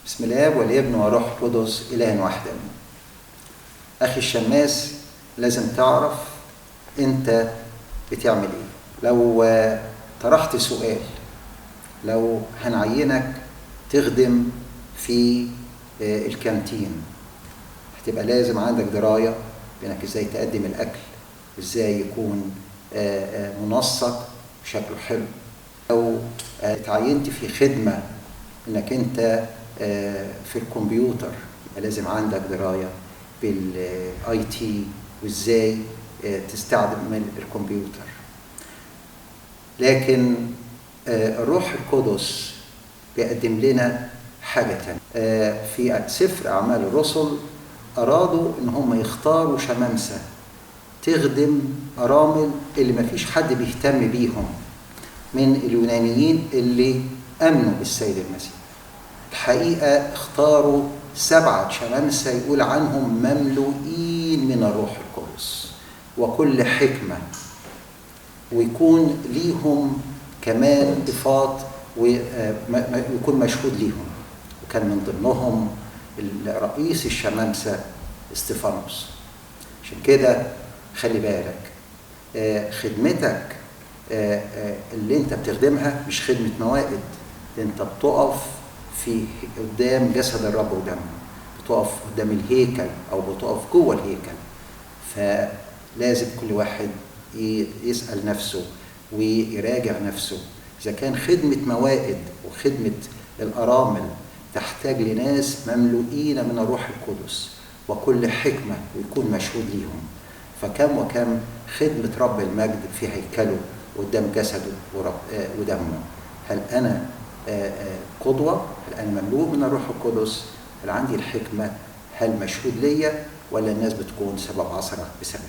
بسم الاب والابن والروح القدس اله واحد امين. اخي الشماس، لازم تعرف انت بتعمل ايه. لو طرحت سؤال، لو هنعينك تخدم في الكانتين، هتبقى لازم عندك دراية بانك ازاي تقدم الاكل، ازاي يكون منسق شكله حلو. لو اتعينت في خدمة انك انت في الكمبيوتر، يبقى لازم عندك دراية بال IT وازاي تستعمل الكمبيوتر. لكن الروح القدس بيقدم لنا حاجة تانية. في سفر أعمال الرسل أرادوا إن هم يختاروا شمامسة تخدم أرامل اللي مفيش حد بيهتم بيهم من اليونانيين اللي آمنوا بالسيد المسيح. الحقيقة اختاروا 7 شمامسة يقول عنهم مملوئين من الروح القدس وكل حكمة، ويكون ليهم كمان صفات ويكون مشهود ليهم. وكان من ضمنهم رئيس الشمامسة استفانوس. عشان كده خلي بالك، خدمتك اللي انت بتخدمها مش خدمة موائد، انت بتقف في قدام جسد الرب ودمه، بتقف قدام الهيكل او بتقف جوه الهيكل. فلازم كل واحد يسأل نفسه ويراجع نفسه إذا كان خدمة موائد وخدمة الأرامل تحتاج لناس مملوئين من الروح القدس وكل حكمة ويكون مشهود ليهم، فكم وكم خدمة رب المجد في هيكله قدام جسده ودمه. هل أنا قدوة؟ هل أنا مملوء من الروح القدس؟ هل عندي الحكمة؟ هل مشهود ليا؟ ولا الناس بتكون سبب عثرة بسببي؟